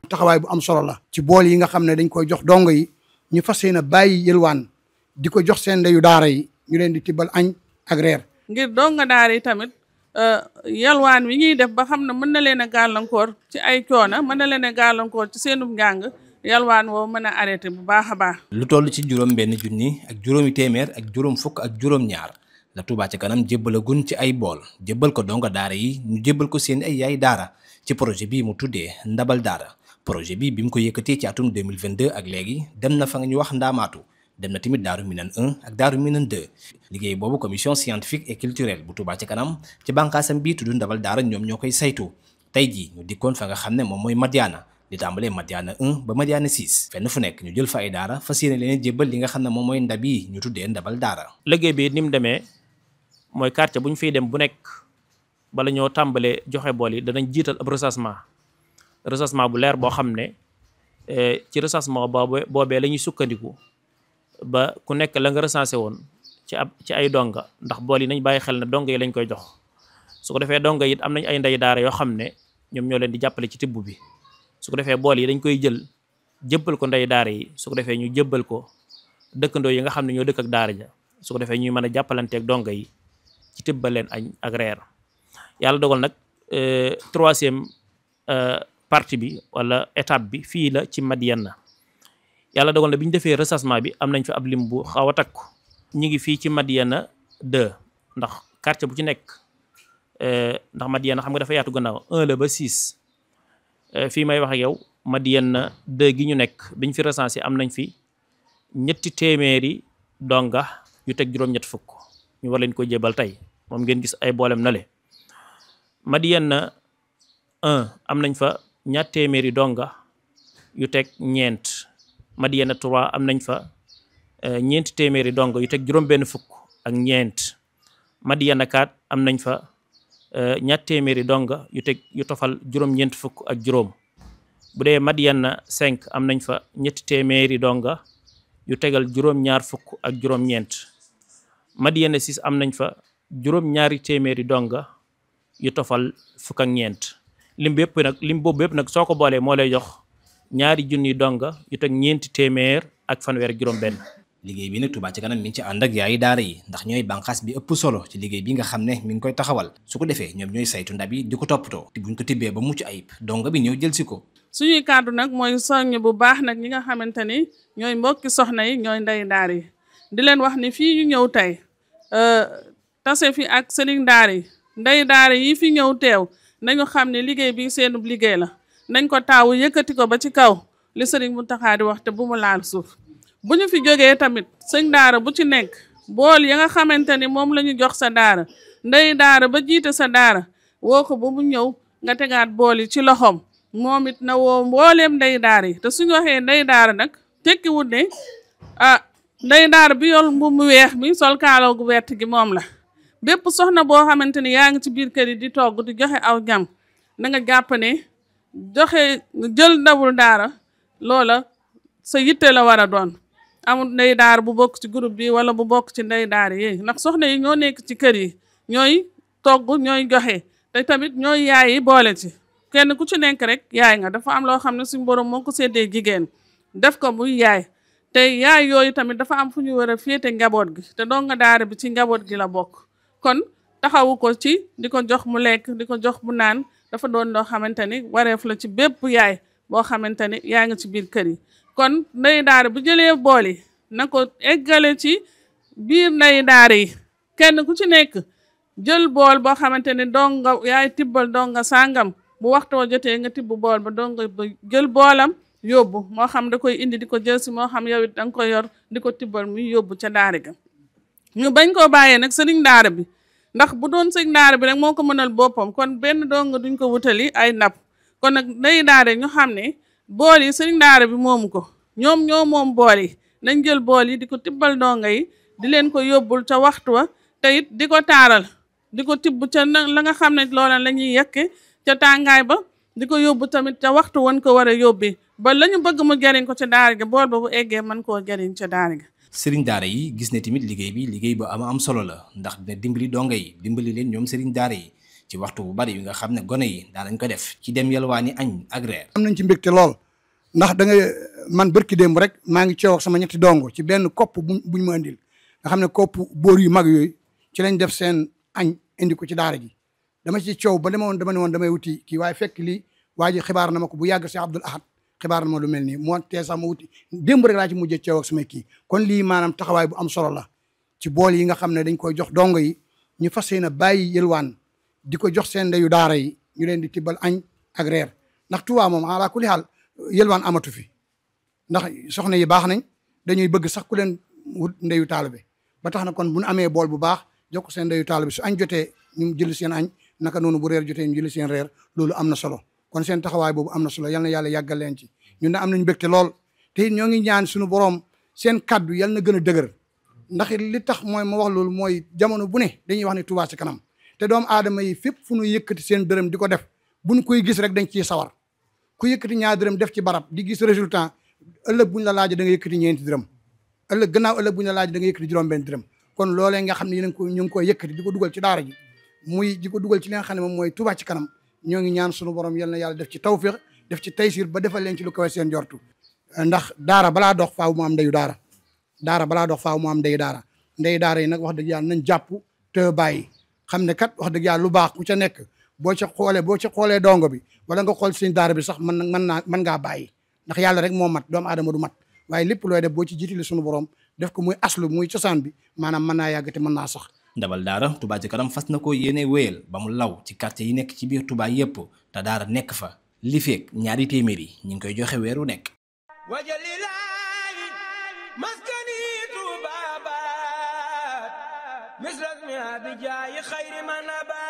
taxawaay bu am solo la ci bool yi nga xam ne dañ koy jox dongo yi ñu fas yéene bàyyi yëlwaan di ko jox seen ndeyu daara yi ñu leen di tibbal añ ak reer ngir donga daara yi tamit yalwaan wi ñuy def ba xam ne mën na leen a gàllankoor ci ay coona mën na leen a gàllankoor ci seenum njàng yalwaan woo mën a arrêté bu baax a baax. lu toll ci juróom benn junni ak juróomi téeméer ak juróom fukk ak juróom ñaar la Touba ca kanam jébbalagun ci ay bool jébbal ko donga daara yi ñu jébbal ko seen ay yaay daara ci projet bii mu tuddee ndabal daara projet bi mu ko yëkkatee ci atum 2022 ak léegi dem na fa nga ñu wax ndaamaatu dem na tamit Daaru Minane 1 ak Daaru Minane 2 liggéey boobu commission scientifique et culturelle bu Touba ca kanam ci bànqaasam bii tudd ndabal daara ñoom ñoo koy saytu tey jii ñu dikkoon fa nga xam ne moom mooy Madiana di tàmbalee Madiana 1 ba Madiana 6 fenn fu nekk ñu jël fa ay daara fas yéene leen jébbal li nga xam ne moom mooy ndab yi ñu tuddee ndabal daara. liggéey bi ni mu demee mooy quartier bu ñu fiy dem bu nekk bala ñoo tàmbalee joxe bool yi danañ jiital ab recensement bu leer boo xam ne ci recensement boobee la ñuy sukkandiku ba ku nekk la nga recensé woon ci ay donga ndax bool yi nañ bàyyi xel ne donga yi lañ koy jox su ko defee donga it am nañ ay ndey daara yoo xam ne ñoom ñoo leen di jàppale ci tibb bi su ko defee bool yi dañ koy jël jébbal ko ndey daara yi su ko defee ñu jébbal ko dëkkandoo yi nga xam ne ñoo dëkk ak daara ja su ko defee ñuy mën a jàppalanteeg donga yi ci tibbal leen añ ak reer yàlla dogal nag troisième partie bi wala étape bi fii la ci Madiana yàlla dogal na bi ñu defee recensement bi am nañ fi ab lim bu xaw a takku ñi ngi fii ci Madiana 2 ndax quartier bu ci nekk ndax Madiana xam nga dafa yaatu gannaaw 1 la ba 6 fii may wax ak yow Madiana 2 gi ñu nekk biñ fi recensé am nañ fi ñetti téeméeri donga yu teg juróom-ñett fukk ñu war leen ko jébal tey moom ngeen gis ay boolem na le Madiana 1 am nañ fa ñaar téeméeri donga yu teg ñeent Madiana 3 am nañ fa ñeenti téeméeri donga yu teg juróom-benn fukk ak ñeent Madiana 4 am nañ fa ñaar téeméeri donga yu tofal juróom-ñeent fukk ak juróom bu dee Madiana 5 am nañ fa ñetti téeméeri donga yu tegal juróom-ñaar fukk ak juróom-ñeent Madiana 6 am nañ fa juróom-ñaari téeméeri donga yu tofal fukk ak ñeent lim boobu yëpp nag soo ko boolee moo lay jox ñaari junni donga yu teg ñeenti téeméer ak fanweer ak juróom benn liggéey bi nag Touba ca kanam mi ngi ci ànd ak yaayi daara yi ndax ñooy bànqaas bi ëpp solo ci liggéey bi nga xam ne mi ngi koy taxawal su ko defee ñoom ñooy saytu ndab yi di ko toppatoo te buñ ko tibbee ba mucc ayib donga bi ñëw jël si ko suñuy kàddu nag mooy soññ bu baax nag ñi nga xamante ni ñooy mbokki soxna yi ñooy ndey daara yi di leen wax ni fii ñu ñëw tey tase fi ak sëriñ daara yi ndey daara yi fi ñëw teew nañu xam ne liggéey bi seenub liggéey la nañ ko taawu yëkkati ko ba ci kaw li sëriñ Mountakha di wax te bu mu laal suuf bu ñu fi jógee tamit sëñ daara bu ci nekk bool ya nga xamante ni moom la ñu jox sa daara ndey daara ba jiite sa daara woo ko ba mu ñëw nga tegaat bool yi ci loxoom moom it na woo mbooleem ndey daara yi te suñu waxee ndey daara nag tekkiwut ne ndey daara bi yor mbubb mu weex mi sol kaalaw gu wert gi moom la bépp soxna boo xamante ni yaa ngi ci biir kër yi di togg di joxe aw ñam na nga jàpp ne joxe jël ndabul daara loola sa yitte la war a doon amul ndey daara bu bokk ci groupe bi wala bu bokk ci ndey daara yi ndax soxna yi ñoo nekk ci kër yi ñooy togg ñooy joxe te tamit ñooy yaay yi boole ci kenn ku ci nekk rek yaay nga dafa am loo xam ne suñu borom moo ko séddee jigéen def ko muy yaay te yaay yooyu tamit dafa am fu ñu war a féete njaboot gi te donga daara bi ci njaboot gi la bokk kon taxawu ko ci di ko jox mu lekk di ko jox mu naan dafa doon loo xamante ni wareef la ci bépp yaay boo xamante ni yaa ngi ci biir kër yi kon ndey daara bu jëlee bool yi na ko eggale ci biir ndey daara yi kenn ku ci nekk jël bool boo xamante ni donga yaay tibbal donga sàngam bu waxtoo jotee nga tibb bool ba donga ba jël boolam yóbbu moo xam da koy indi di ko jël si moo xam yow it danga ko yor di ko tibbal muy yóbbu ca daara ga ñu bañ koo bàyyee nag sëriñ daara bi ndax bu doon sëriñ daara bi rek moo ko mënal boppam kon benn donga duñ ko wutali ay ndab kon nag ndey daara ñu xam ne bool yi sëriñ daara bi moomu ko ñoom ñoo moom bool yi nañ jël bool yi di ko tibbal donga yi di leen ko yóbbul ca waxtu wa te it di ko taaral di ko tibb ca la nga xam ne loola la ñuy yekke ca tàngaay ba di ko yóbbu tamit ca waxtu wan ko war a yóbbee ba la ñu bëgg mu jariñ ko ca daara ga bool ba bu eggee mën koo jariñ ca daara ga sëriñ daara yi gis ne tamit liggéey bu am solo la ndax dina dimbali donga yi dimbali leen ñoom sëriñ daara yi ci waxtu bu bari yi nga xam ne gone yi daanañ ko def ci dem yalwaani añ ak reer. am nañ ci mbégte lool ndax da nga man bërki démb rek maa ngi ceew ak sama ñetti dongo ci benn kopp buñ ma indil nga xam ne kopp boor yu mag yooyu ci lañ def seen añ indi ko ci daara ji dama ci coow ba dama ne woon damay wuti kii waaye fekk lii waa ji xibaar na ma ko bu yàgg si Abdul Ahad xibaar na ma lu mel nii moo tee sax ma wuti démb rek laa ci mujjee coow ak samay kii kon lii maanaam taxawaay bu am solo la ci bool yi nga xam ne dañ koy jox dongo yi ñu fas yéene bàyyi yëlwaan di ko jox seen ndeyu daara yi ñu leen di tibbal añ ak reer ndax Tuubaa moom ala kulli xaal yëlwaan amatu fi ndax soxna yi baax nañ dañuy bëgg sax ku leen wut ndeyu taalibe ba tax na kon bu ñu amee bool bu baax jox ko seen ndeyu taalibe su añ jotee ñu jël seen añ naka noonu bu reer jotee ñu jël seen reer loolu am na solo kon seen taxawaay boobu am na solo yal na yàlla yàggal leen ci ñun ne am nañ mbégte lool te ñoo ngi ñaan suñu borom seen kaddu yal na gën a dëgër ndax li tax mooy ma wax loolu mooy jamono bu ne dañuy wax ne Touba Ca Kanam te doomu aadama yi fépp fu ñu yëkkati seen dërëm di ko def buñ koy gis rek dañ ciy sawar ku yëkkati ñaar dërëm def ci barab di gis résultat ëllëg buñ la laaj da nga yëkkati ñeenti dërëm ëllëg gannaaw ëllëg buñ la laaj da nga yëkkati juróom-benn dërëm kon loolee nga xam ne ñu ngi koy yëkkati di ko dugal ci daara ji muy di ko dugal ci li nga xam ne moom mooy Touba Ca Kanam ñoo ngi ñaan sunu borom yal na yàlla def ci tawfiq def ci taysir ba defal leen ci lu kawe seen jortu ndax daara balaa dox faaw mu am ndeyu daara balaa dox faaw mu am ndeyu daara ndeyu daara yi nag wax dëgg yàlla nañ jàpp te bàyyi xam ne kat wax dëgg yàlla lu baax ku ca nekk boo ca xoolee dongo bi wala nga xool seen daara bi sax mën ngaa bàyyi ndax yàlla rek moo mat doomu aadama du mat waaye lépp looy def boo ci jiitali sunu borom def ko muy aslu muy cosaan bi maanaam mën naa yàgg te mën naa sax. Ndabal daara Touba Ca Kanam fas na ko yéene wéyal ba mu law ci quartier yi nekk ci biir Touba yépp te daara nekk fa li feek ñaari téeméer yi ñu ngi koy joxe weeru nekk. wajalilaayi maskani Touba baat misras mi abijaayi xayri man abaat